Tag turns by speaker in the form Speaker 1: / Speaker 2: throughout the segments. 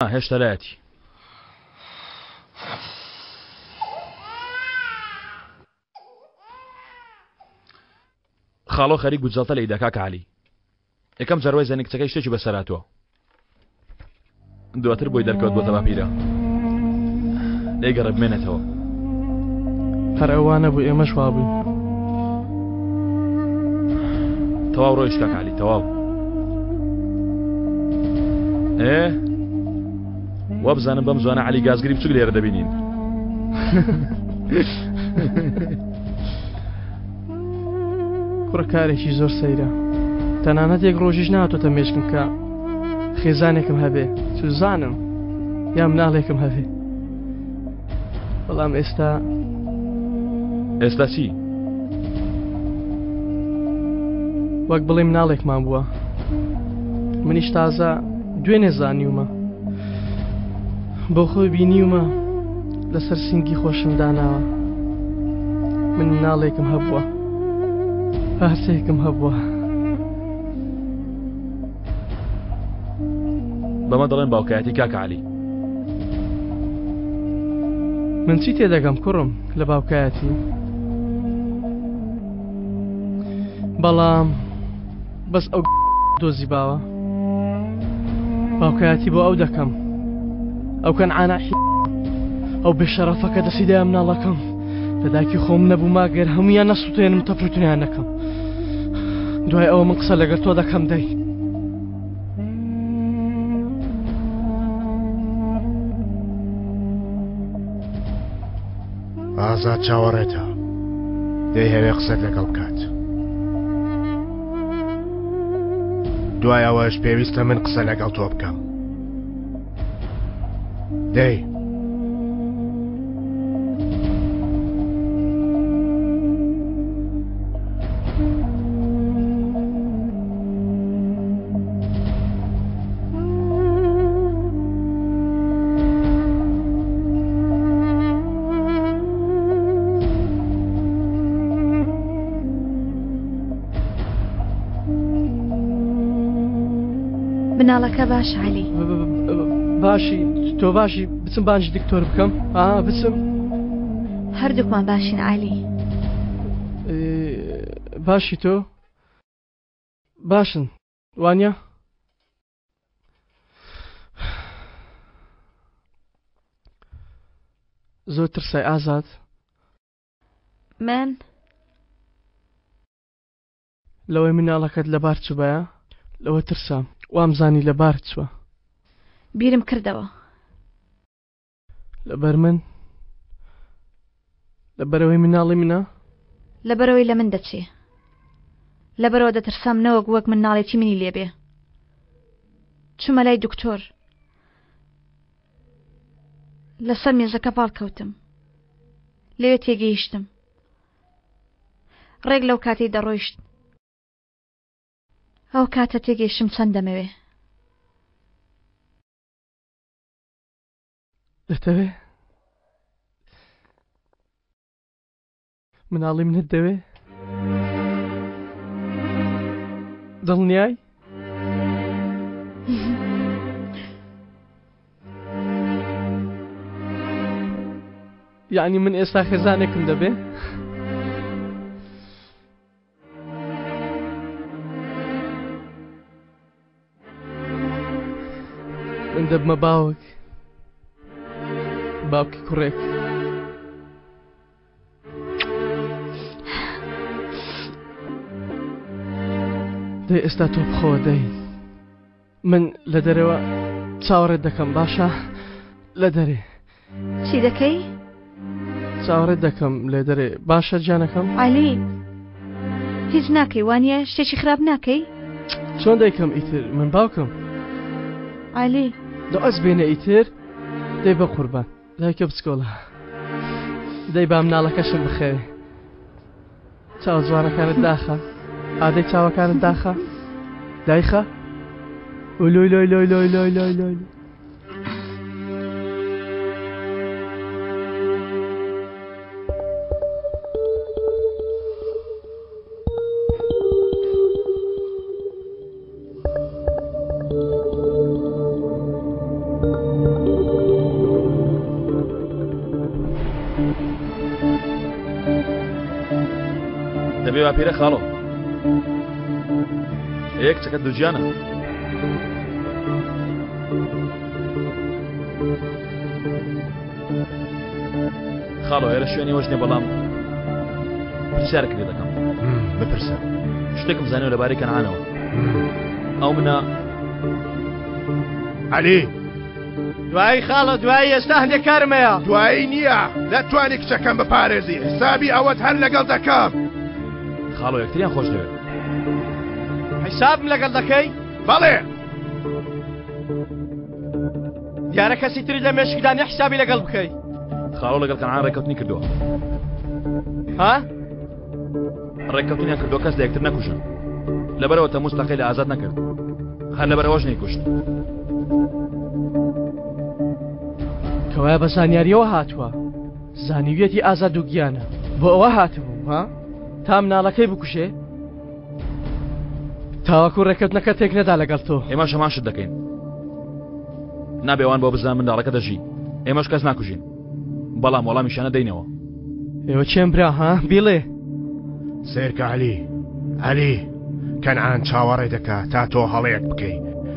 Speaker 1: هێشتا لایەتی. خاڵۆ خەریک بوو جەڵتە لێیدا کاکە عەلی. یەکەم جار وای زانی کچەکەی شتێکی بەسەر هاتووە. دواتر بۆی دەرکەوت بۆتە باپیرە. لێی گەڕێ بمێنێتەوە.
Speaker 2: هەر ئەو وا نەبوو ئێمەش وا بووین.
Speaker 1: تەواو ڕۆیشت کاک عەلی تەواو. ئێ وابزانم بەم زوانە عەلی گازگری بچوک لێرە دەبینین.
Speaker 2: کوڕە کارێکی زۆر سەیرە تەنانەت یەک ڕۆژیش نهاتۆتە مێشکم کە خێزانێکم هەبێ چزانم یا مناڵێکم هەبێ بەڵام ئێستا
Speaker 1: ئێستا چی؟
Speaker 2: وەک بڵێ مناڵێکمان بووە منیش تازە دوێنێ زانیومە بۆ خۆی بینیومە لەسەر سینگی خۆشم داناوە من مناڵێکم هەبووە پارچەیەکم هەبووە
Speaker 1: بەمە دەڵێن باوکایەتی کاکە عەلی.
Speaker 2: من چی تێدەگەم کوڕم لە باوکایەتی بەڵام بەس ئەو دۆزی باوە باوکایەتی بۆ ئەو دەکەم ئەو کەنعانە ئەو بێشەرەفەکە دەستی دایە مناڵەکەم لە دایکی خۆم نەبووما گەر هەمویان نەسووتێنم تەفروتنیان نەکەم دوای ئەوە من قسە لەگەر تۆ دەکەم دەی
Speaker 3: ئازاد چاوەڕێتە دەیهەوێ قسەت لەگەڵ بکات دوای ئەوەش پێویستە من قسە لەگەڵ تۆ بکەم دەی
Speaker 4: مناڵەکە باش عەلی
Speaker 2: باشی تۆ باشی بچم بانجی دکتۆر بکەم ئا بچم
Speaker 4: هەردووکمان باشین عەلی
Speaker 2: باشی تۆ باشن وانە زۆر ترسای ئازاد
Speaker 4: من
Speaker 2: لەوەی مناڵەکەت لەبار چوبایە لەوە ترسام وامزانی لەبارت چوە.
Speaker 4: بیرم کردەوە.
Speaker 2: لەبەر من؟ لەبەرئەوەی مناڵی منە؟
Speaker 4: لەبەرئەوەی لە من دەچێ. لەبەرئەوە دەترسام نەوەک وەک مناڵێکی منی لێبێ. چومە لای دکتۆر. لەسەر مێزەکە پاڵکەوتم. لەوێ تێگەیشتم. ڕێک لەو کاتەی دەڕۆیشت. ئەو کاتە تێگەیشتم چەند دەمەوێ.
Speaker 2: دەتەوێ؟ مناڵی منت دەوێ؟ دڵنیای؟ یعنی من ئێستا خێزانێکم دەبێ؟ من دەبمە باوک باوکی کوڕێک دەی ئێستا تۆ بخۆوە دەی من لە دەرەوە چاوەڕێت دەکەم باشە لە دەرێ
Speaker 4: چی دەکەی؟
Speaker 2: چاوەڕێت دەکەم لێ دەرێ باشە گیانەکەم
Speaker 4: عەلی هیچ ناکەی وانە شتێکی خراپ ناکەی؟
Speaker 2: چۆن دەیکەم ئیتر من باوکم
Speaker 4: عەلی
Speaker 2: دە ئەس بێنە ئیتر دەی بە قوربان دایکە بچکۆڵە دەی با مناڵەکەشم بخەوێ چاوە جوانەکانت داخە ئادەی چاوەکانت داخە دایخە لۆی لۆی لۆی لۆی لۆی لۆی لۆی
Speaker 1: دەبێ با پیرە خاڵۆ یەک چەکە دووگیانە خاڵۆ ئێرە شوێنی وەش نیە بەڵام پرسیارێک لێ دەکەم
Speaker 3: بپرسە
Speaker 1: شتێکم زانیوە لەبارەی کەنعانەوە ئەو منە
Speaker 3: عەلی
Speaker 2: دوایی خاڵە دوایی ئێستا هەندێک کارم هەیە
Speaker 3: دوایی نییە نەتوانی کچەکەم بپارێزی حسابی ئەوەت هەر لەگەڵ دەکەم
Speaker 1: خاڵۆ یەکتریان خۆش دەوێت
Speaker 2: حسابم لەگەڵ دەکەی
Speaker 3: بەڵێ
Speaker 2: دیارە کەسی تری لە مێشکدا نیە حسابی لەگەڵ بکەی
Speaker 1: خاڵۆ لەگەڵ کەنعان ڕێککەوتنی کردووە
Speaker 2: ها
Speaker 1: ڕێککەوتنیان کردووە کەس لە یەکتر نەکوژن لەبەرەوە تەموز تەقەی لە ئازاد نەکرد هەر لەبەرەوەش نەیکوشت
Speaker 2: کەوایە بە زانیاریەوە هاتووە زانیویەتی ئازاد و گیانە بۆ ئەوە هاتبوو ها تا مناڵەکەی بکوژێ تاوەکو ڕێککەوتنەکە تێک نەدا لەگەڵ تۆ.
Speaker 1: ئێمەش هەمان شت دەکەین. نابێ ئەوان بۆ بزانن منداڵەکە دەژی. ئێمەش کەس ناکوژین. بەڵام وەڵامیشیان نەدەینەوە.
Speaker 2: ئێوە کێن برا ها؟ بیڵێ.
Speaker 3: سەیرکە عەلی، عەلی، کەنعان چاوەڕێ دەکا تا تۆ هەڵەیەک بکەی.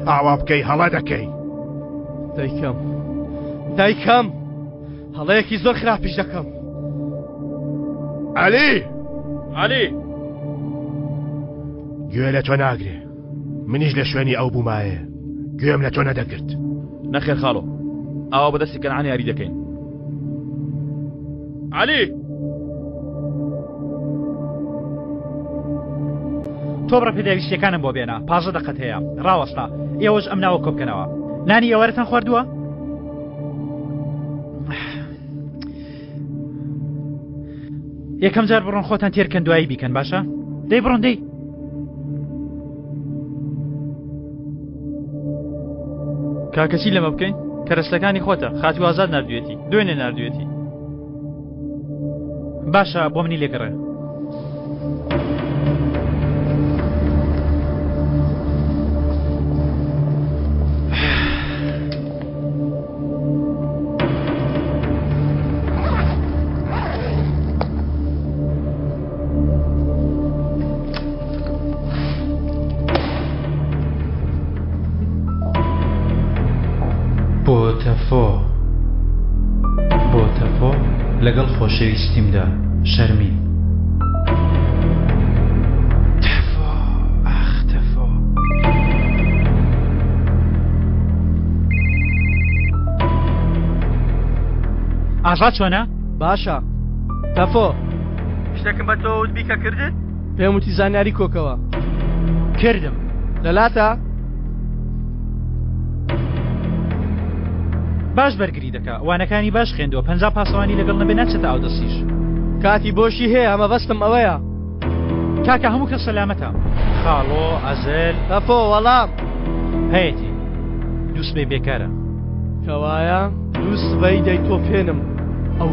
Speaker 3: ئاوا بکەی هەڵە دەکەی.
Speaker 2: دایکم، دایکم، هەڵەیەکی زۆر خراپیش دەکەم.
Speaker 3: عەلی!
Speaker 1: عەلی!
Speaker 3: گوێ لە تۆ ناگرێ منیش لە شوێنی ئەو بوومایە گوێم لە تۆ نەدەگرت.
Speaker 1: نەخێر خاڵۆ ئاوا بەدەستی کەنعان یاری دەکەین. عەلی!
Speaker 5: تۆ بڕە پێداویستیەکانم بۆ بێنە پازە دەقەت هەیە ڕاوەستا ئێوەش ئەم ناوە کۆبکەنەوە نانی ئێوارەتان خواردووە؟ یەکەم جار بڕۆن خۆتان تێرکەن دوایی بیکەن باشە دەی بڕۆن دەی
Speaker 6: کاکە چی لەمە بکەین کەرەستەکانی خۆتە خاتو ئازاد نردوێتی دوێنێ نردوێتی
Speaker 5: باشە بۆ منی لێگەڕێ
Speaker 6: بۆتەفۆ بۆتەفۆ لەگەڵ خۆشەویستیمدا شەرمین. تەفۆ ئاخ تەفۆ.
Speaker 5: ئازاد چۆنە؟
Speaker 2: باشە تەفۆ.
Speaker 6: شتێکم بە تۆ وت بیکە کردت؟
Speaker 2: پێم وتی زانیاری کۆکەوە.
Speaker 5: کردم.
Speaker 2: لەلاتە؟
Speaker 5: باش بەرگری دەکا وانەکانی باش خوێندووە 50 پاسەوانی لەگەڵ نەبێ ناچێتە ئاودەستیش.
Speaker 2: کاتی بۆشی هەیە مەبەستم ئەوەیە.
Speaker 5: کاکە هەموو کەس سەلامەتە خاڵۆ ئەزل.
Speaker 2: تەفۆ وەڵام.
Speaker 5: هەیەتی دووسبەی بێکارە.
Speaker 2: کەوایە دووسبەی دەیتۆپێنم ئەو.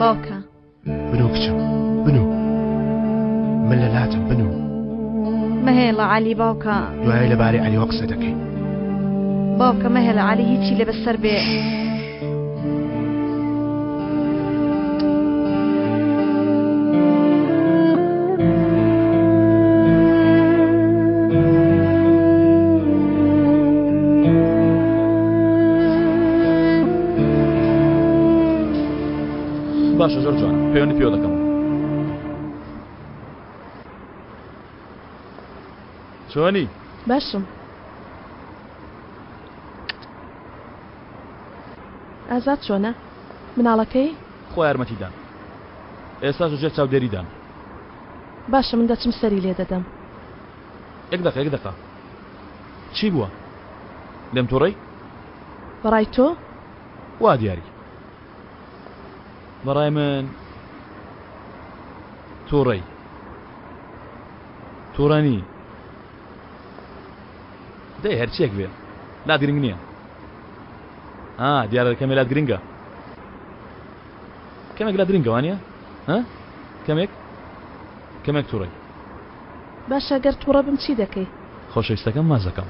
Speaker 4: باوکە.
Speaker 3: بنوو کچم بنوو من لە لاتم بنوو.
Speaker 4: مەهێڵە عەلی باوکە.
Speaker 3: دوایی لەبارەی عەلیەوە قسە دەکەین.
Speaker 4: باوکە مەهێڵە عەلی هیچی لێ بەسەر بێ.
Speaker 1: باشە زۆر جوان پەیوەندی پێوە دەکەم چۆنی
Speaker 7: باشم ئازاد چۆنە مناڵەکەی
Speaker 1: خۆ یارمەتیدان ئێستا ژێر چاودێریدان
Speaker 7: باشە من دەچم سەری لێ دەدەم
Speaker 1: یەک دەقە یەک دەقە چی بووە لێم توڕەی
Speaker 7: بەڕای تۆ
Speaker 1: وا دیاری بەڕای من توڕەی توڕە نی دەی هەرچیەک بێ لات گرنگ نییە ئا دیارە کەمێ لات گرنگە کەمێک لات گرنگە وانە ها کەمێک کەمێک توڕەی.
Speaker 7: باشە گەر توڕە بم چی دەکەی؟
Speaker 1: خۆشەویستەکەم ماچ دەکەم.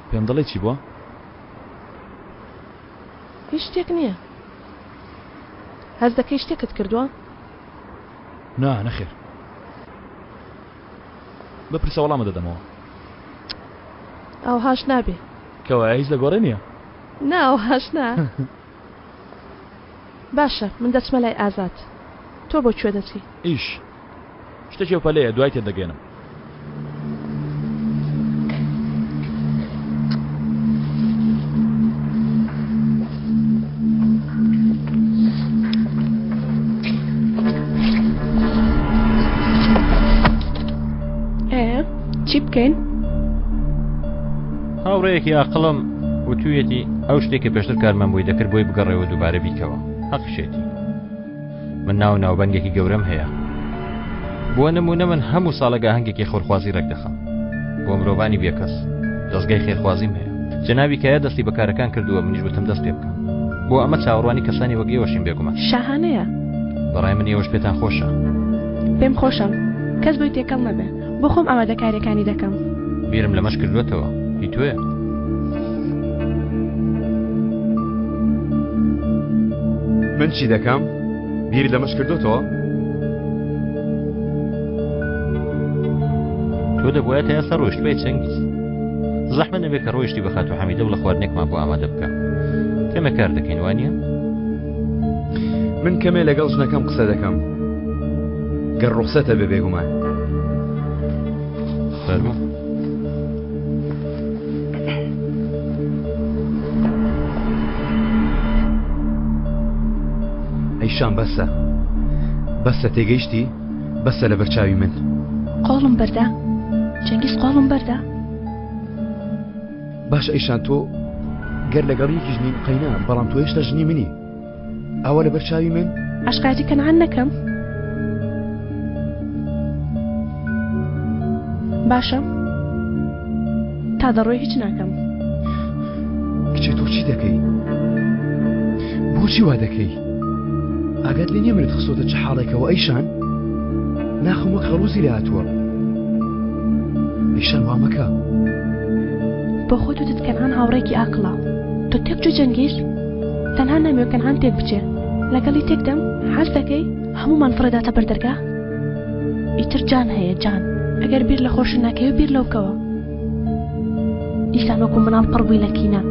Speaker 1: پێم دەڵێی چی بووە؟
Speaker 7: هیچ شتێک نییە. هەست دەکەی شتێکت کردووە؟
Speaker 1: نا نەخێر. بپرسە وەڵامت دەدەمەوە.
Speaker 7: ئاوهاش نابێ.
Speaker 1: کەوایە هیچ لە گۆڕێ نییە؟
Speaker 7: نا ئەوهاش نا. باشە من دەچمە لای ئازاد. تۆ بۆ کوێ دەچی؟
Speaker 1: ئیش. شتێکی پەلەیە دوای تێت دەگەێنم.
Speaker 7: چی بکەین؟
Speaker 8: هاوڕێیەکی ئاقڵم وتوویەتی ئەو شتێک کە پێشتر کارمان بۆی دەکرد بۆی بگەڕێەوە دووبارە بیکەوە هەقیشێتی من ناو ناوبەنگێکی گەورەم هەیە بۆ نمونە من هەموو ساڵێک ئاهەنگێکی خۆرخوازی ڕێکدەخەم بۆ مرۆڤانی بێکەس دەستگای خێرخوازیم هەیە جەنابی کایە دەستی بەکارەکان کردووە منیش وتم دەست پێ بکە بۆ ئەمە چاوەڕوانی کەسانی وەک ئێوەشین بێگومان
Speaker 7: شاهانەیە
Speaker 8: بەڕای من ئێوەش پێتان خۆشە
Speaker 7: پێم خۆشە کەس بۆی تێکەڵ نەبێ بۆ خۆم ئامادەکاریەکانی دەکەم.
Speaker 8: بیرم لەمەش کردووەتەوە هی تۆیە.
Speaker 9: من چی دەکەم؟ بیرت لەمەش کردوتەوە؟
Speaker 8: تۆ دەبواە تا ئێستا ڕۆیشتبای چەنگیز زەحمە نەبێ کە ڕۆیشتی بە خاتوو حەمیدە و لە خواردنێکمان بۆ ئامادە بکە کەمێ کار دەکەین وانە
Speaker 9: من کەمێ لەگەڵ ژنەکەم قسە دەکەم گەر ڕوخسەتە بێ بێگومان
Speaker 8: فەرموو
Speaker 9: ئەیشان بەسە بەسە تێگەیشتی بەسە لە بەرچاوی من
Speaker 7: قۆڵم بەردە چەنگیز قۆڵم بەردە
Speaker 9: باش ئەیشان تۆ گەر لەگەڵ یەکیش نین قەینا بەڵام تۆ هێشتا ژنی منی ئەوە لەبەر چاوی من
Speaker 7: عەشقایەتی کەنعان نەکەم باشە تا دەڕۆی هیچ ناکەم
Speaker 9: کچێ تۆ چی دەکەی بۆچی وا دەکەی ئاگات لێ نییە منت خستۆتە چ حاڵێکەوە ئەیشان ناخم وەک خەڵوزی لێ هاتووە ئەیشان وا مەکە
Speaker 7: بۆ خۆت وتت کەنعان هاوڕێکی ئاقڵە تۆ تێک چوو جەنگیز تەنها نامەوێ کەنعان تێک بچێ لەگەڵی تێک دەم حەز دەکەی هەموومان فڕێداتە بەر دەرگا ئیتر جان هەیە جان ئەگەر بیر لە خۆشت ناکەوی بیر لەو بکەوە دیسان وەکو مناڵ پڕ بووی لە کینە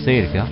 Speaker 8: سەیرکە.